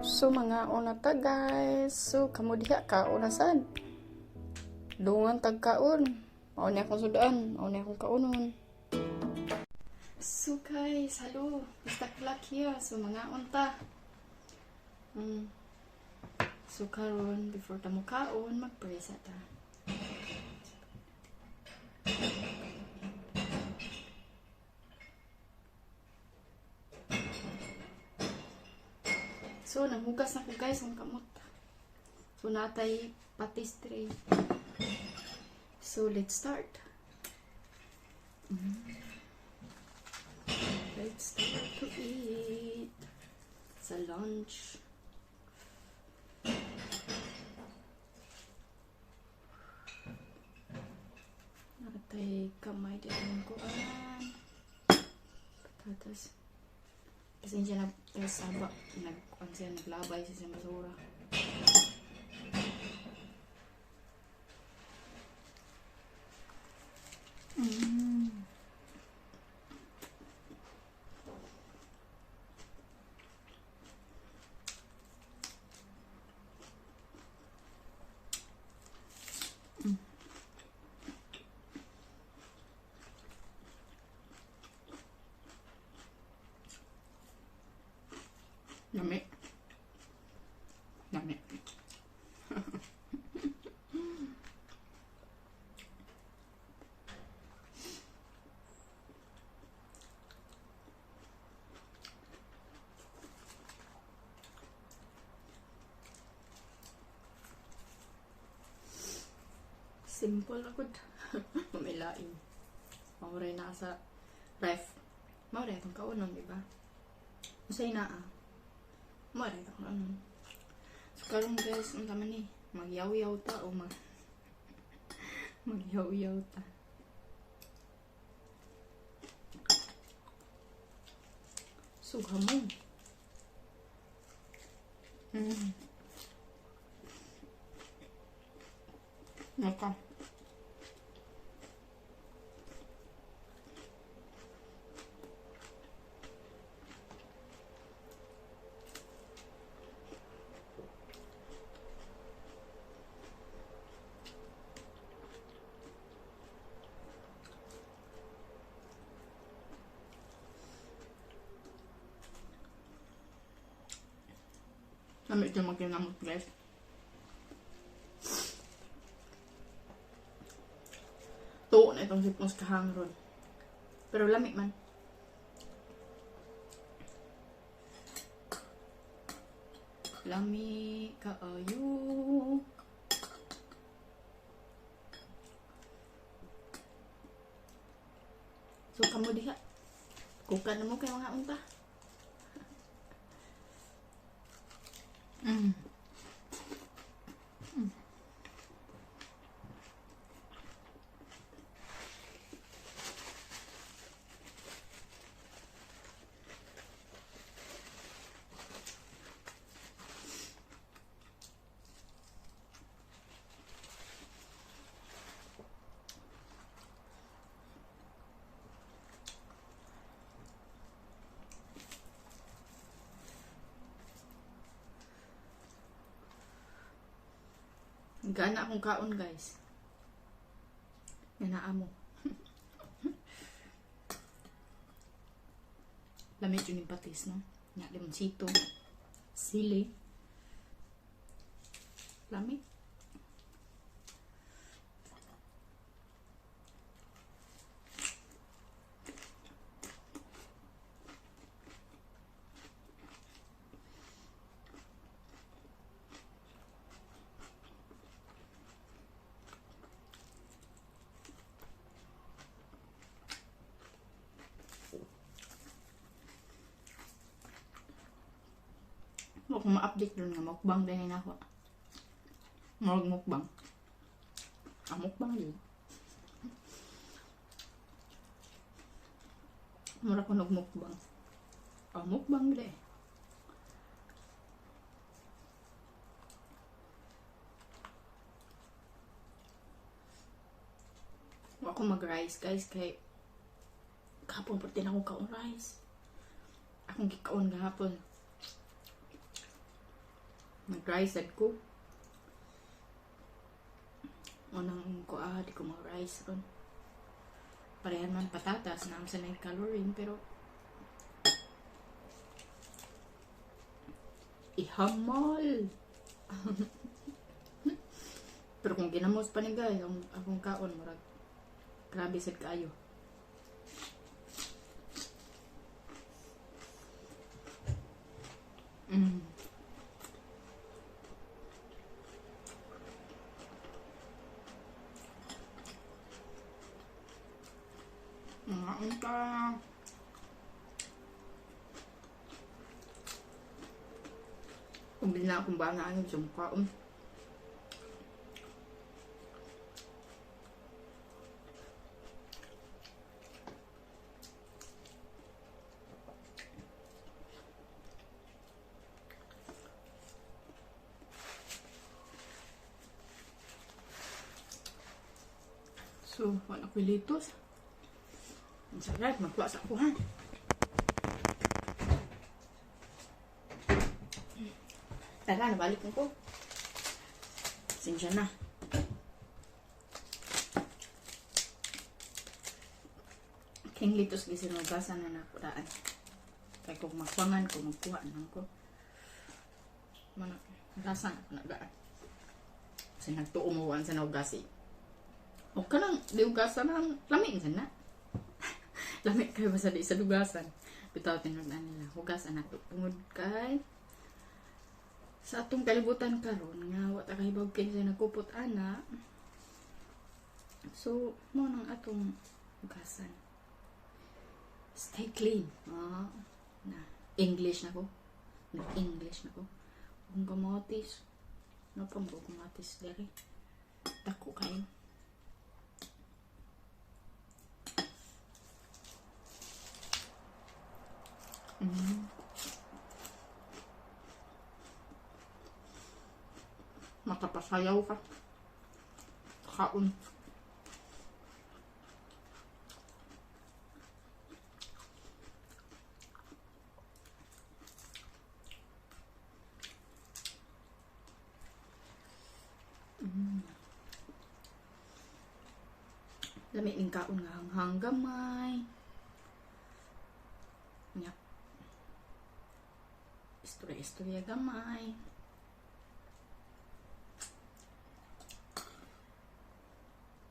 So mga una ta, guys. So kamo diha ka una sad. Dungan tag kaon. Mao ni akong sudan, mao ni akong kaunon. So guys, hello. Mr. Clark here. So mga unta. So karon before ta mo kaon, mag-pray sa ta. So nanghugas na ko, guys, ang kamot. So natay patis tray. So let's start. Let's start to eat. Sa lunch. Natay kamay di ang kuan. Patatas. Pasensya na guys, saba. Nag, siya, naglabay siya sa basura. Lami. Lami. Simple ako. Mamilain. Mao rin nasa ref. Mao rin itong kaunon, di ba? Usay na ah. Mao rin itong kaunon. So karon guys, ang tama ni, magyaw-yaw ta o magyaw-yaw ta. Sughamon. Naka. Lami ito magkinamot, guys. Tuo na itong sipon sa kahangron. Pero lami man. Lami kaayo. So kamo diha. Kuka na mo kay mga unta. Gana akong kaon, guys. Nga naa mo. Lamit yun yung patis, no? Nga, limonsito. Sili. Lami. Mo kung ma-update dun nga mukbang din na ako. Murag mukbang. Ah, mukbang yun. Mura ko nagmukbang. Ah, mukbang din. Wa ko mag-rice, guys, kay kahapon pa din ako kaon rice. Akong gikaon gahapon. Nag-rice sad ko. Unang ko di ko mag-rice ron. Parehan man patatas na sa 9 calorie pero ihamal. Pero kung ginamos pa ni guys, ang akong kaon murag grabe sad kaayo. Mga unta. Kung na akong bana ano sa mukhaon. So, wala ko'y litos. Ang sarap, magkuha sa ako ha. Tara, nabalik ko. Sinsya na. King litos gisinugasan na nakudaan. Kaya kung magkuhangan ko, magkuha nang ko. Mana, gasan ako nagaan. Kasi nagtuumuan sa naugasi. O ka lang, di ugasan ang lami na. Lami kayo basta di sa dugasan. Bitaw tinagdaan nila. Hugasan na to. Tungod kay sa atong kalibutan karon nga wa ta kahibawg kinsa nagkupot ana. So, mo nang atong hugasan. Stay clean. Na English na ko. Nag-English na ko. Kung kamatis, no pa mo kamatis dere. Dako kayo. Makapasayaw ka. Kaon. Lami ning kaon nga hanghang gamay. Nya. Istorya-istorya gamay.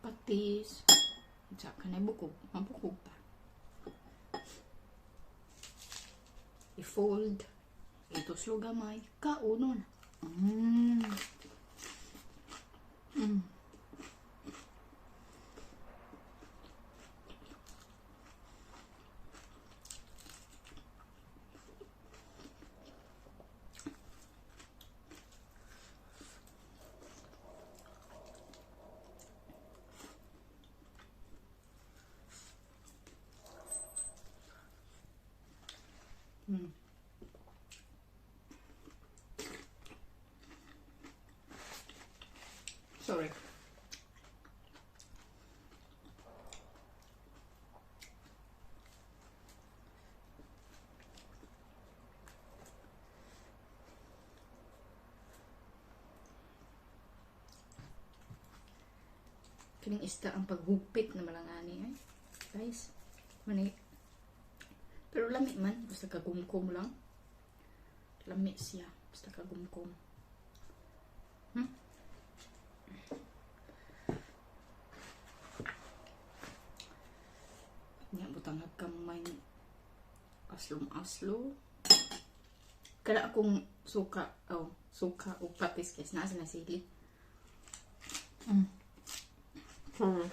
Patis. Sa kanay bukog. Mabukog pa. I-fold. Ituslo gamay. Kaunon. Sorry. Kining isda ang paghugpit na malangani ay. Guys, mani. Pero lami man, basta kagumkom lang. Lami siya, basta kagumkom. Nya butang kamay aslong-aslo. Kada akong suka, suka o patis guys, naa sa nasili. Sorry.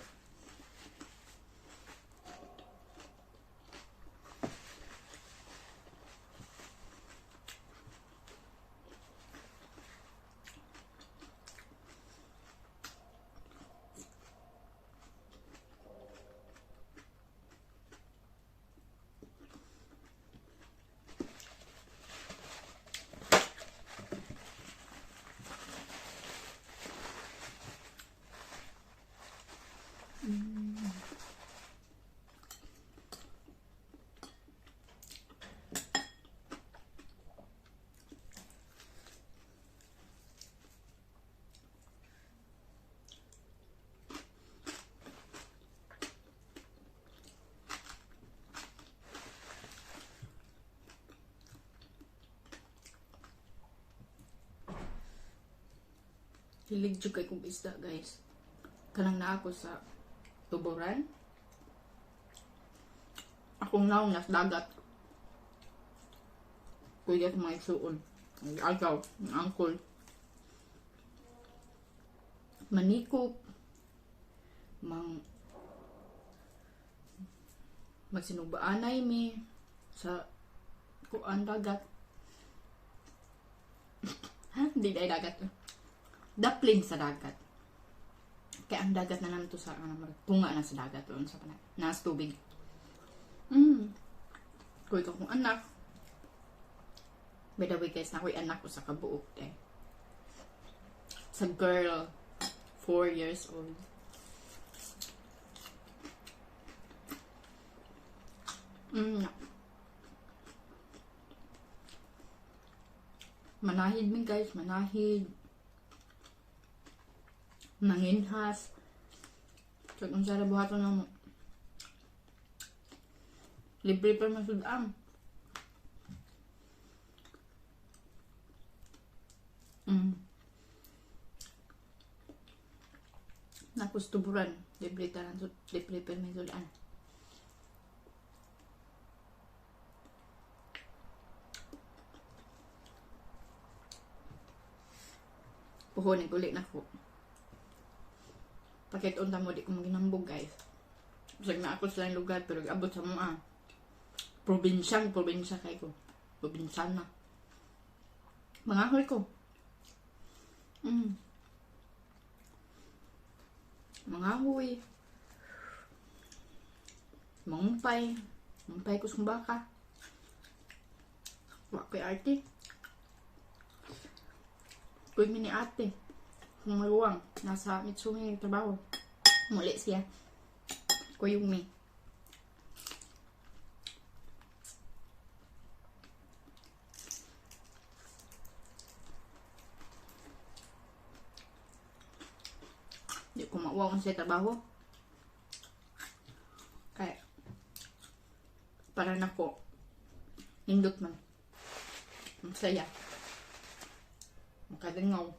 Hilig jud kay kong isda, guys. Kanang naa ko sa Tuboran. Akong naong nas dagat. Kuya sa mga igsuon. Ang agaw, ang uncle. Manikop. Mang magsinubaanay mi sa kuan, dagat. Ha? Hindi dahil dagat. Daplin sa dagat. Kaya ang dagat na naman to sa ano, tunga na sa dagat doon sa pana. Nas tubig. Kuy ko kong anak. By the way, guys, na ako'y anak ko sa kabuok eh. Sa girl, 4 years old. Manahid mi, guys, manahid. Manginhas. So, kung sa buhaton na mo. Libre pa masudam. Nakustuburan. Libre tanan, libre pa may sudan. Puhon, uli na ko. Pakit unta mo, di ko maginambog, guys. Bisag na ako sa lugar, pero abot sa mga probinsyang probinsya kay ko. Probinsyana. Mga hoy ko. Mga huy. Mangumpay. Mangumpay ko sa baka. Wa ko'y arte. Kuy mi ni ate. Kung maluwang. Nasa Mitsumi trabaho. Muli siya. Kuyong mi. Di ko mauwaw sa trabaho. Kaya, para nako, nindot man. Ang saya. Makadangaw.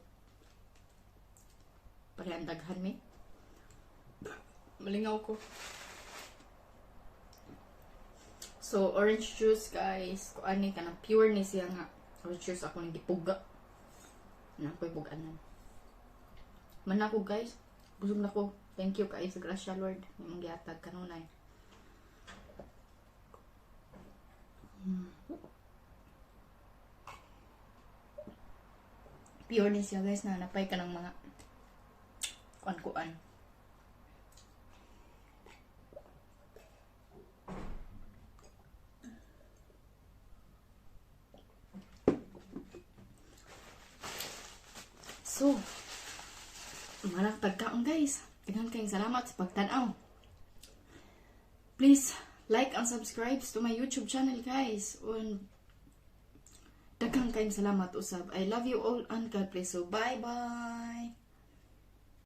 Para ang daghan mi. Malingaw ko. So, orange juice, guys. Kung ani ka na, pure ni siya nga. Orange juice ako nang gipuga. Na ako'y buganan. Man ako, guys. Busog na ko. Thank you kay sa grasya, Lord. Imong gihatag kanunay. Pure ni siya, guys, na napay ka ng mga kuan-kuan. So, malang pagkaon, guys. Daghan kayong salamat sa pagtanaw. Please, like and subscribe to my YouTube channel, guys. And daghan kayong salamat usab. I love you all and God bless you. Bye-bye!